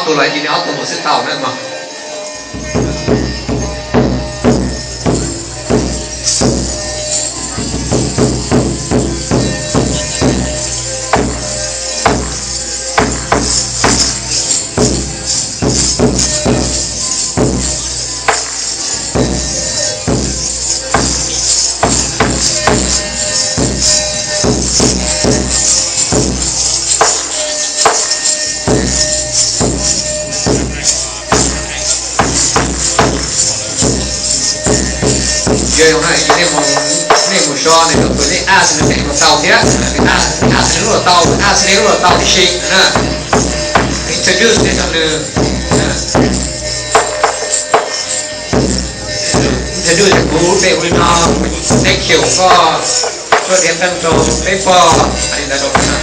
Tus los ces neb ob tug mus xwb tau na mog. Yog zoo na, nej mus so nws tus lej A xwb nws thiaj mus tau thiab, nws A xwb nws lub los tau, A xwb nws lub los tau tib si na. Introduce nws rau nws, introduce kuv lub npe hu li no, thank you koj, koj tiav qeej rau peb pog li ntawd rau na.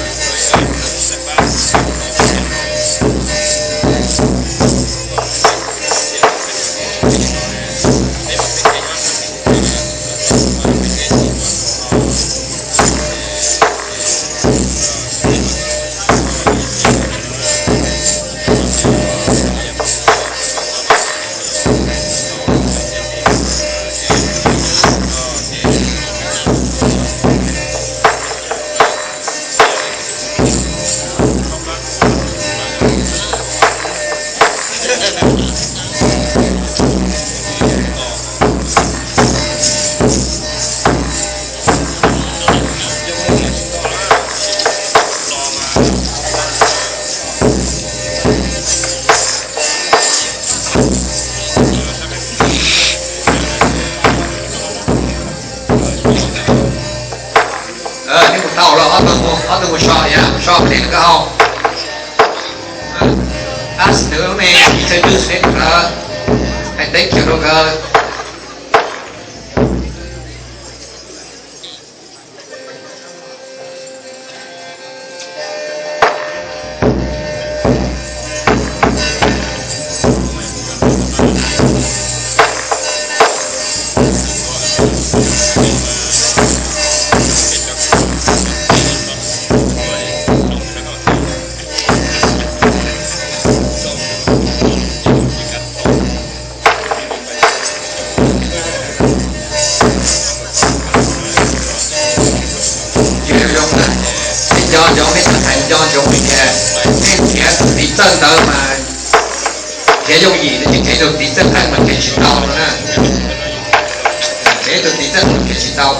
Neb mus tau lawm, ob tug mus so, yog mus so peb koj hau. Ask nws lub npe, introduce neb rau nkawd, hais thank you rau nkawd. Yog zoo na, nej nco ntsoov, nej cov hais nco ntsoov tias nej nrhiav tus tiv txawj ntawd mas nrhiav yooj yim, tab sis nrhiav tus tiv txawj qeej mas nrhiav tsis tau no na. Nrhiav tus tiv txawj qeej nrhiav tsis tau.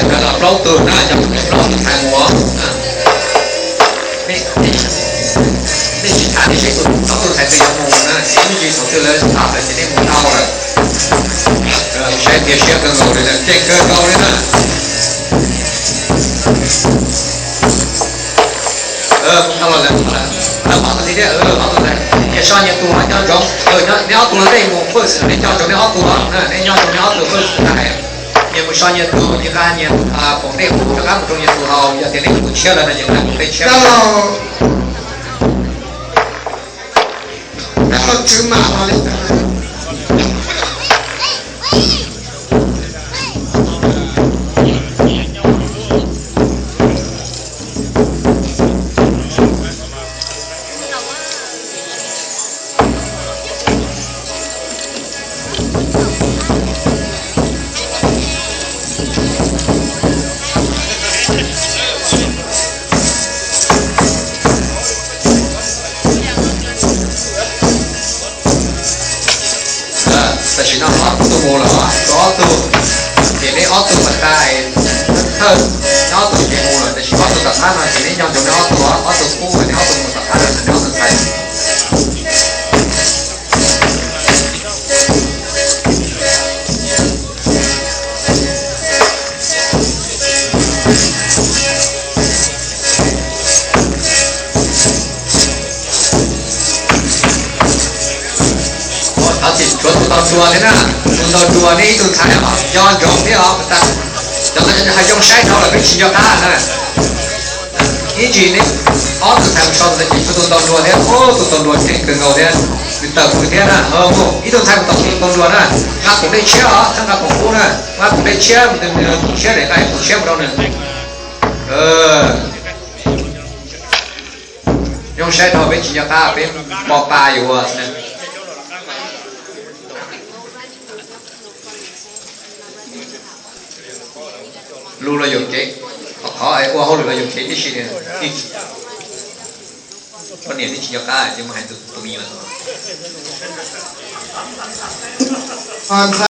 Cov no plaub tug na, cov plaub tug hais mus. Nej tsis tham, nej saib tus plaub tug hais twg yuav mus na, ces ib me ntsis thaum twg lawv tham lawm ces nej mus tau lawm. Saib tias siab kawg nkaus li, keej kawg nkaus li na. Tau los lawm, lawv pom tau li thiab, pom tau lawm. Nyias so nyias tus, nco ntsoov, neb ob tug los nej mus fawj xwm, neb nco ntsoov neb ob tug, neb nco ntsoov neb ob tug fawj xwm na. Nyias mus so nyias tus, nyias nqa nyias poom ntej huv rov qab mus rau nyias tus haus, yog tias nej tus tshiab lawm no ces nqa tus peb tshiab. Tam sim no ob tug mus lawm, tshuav ob tug, ces neb ob tug mas tas, thawj, neb ob tug ces mus lawm, tam sim ob tug tom qab no ces neb nco ntsoov neb ob tug, ob tug qub neb ob tug mus tom qab lawm, neb ob tug ntxhais. Thov txim, tshuav tus ntaus nruas thiab na, tus ntaus nruas neb ib tug ntxhais os, nco ntsoov thiab os, cov ntawd hais yoo saib dhau lawm peb tsis nco qab na. Ib ntsis neb ob tug ntxhais mus so tus ntawd ces tshuav tus ntaus nruas thiab, tus ntaus nruas tseem kawg nkaus thiab, nws tawm hws thiab na. Ib tug ntxhais mus tom tus ntaus nruas na, nqa khoom dej tshiab os, txhob nqa khoom kub na, nqa khoom dej tshiab, khoom tshiab lawm nqa khoom tshiab mus rau nws. Yoo saib dhau peb tsis nco qab, peb npo pa yuav ua. Lus los yuam kev, qhov ua hauj lwm los yuam kev tib si, poj niam twb tsis nco qab ces mus hais tus me nyuam.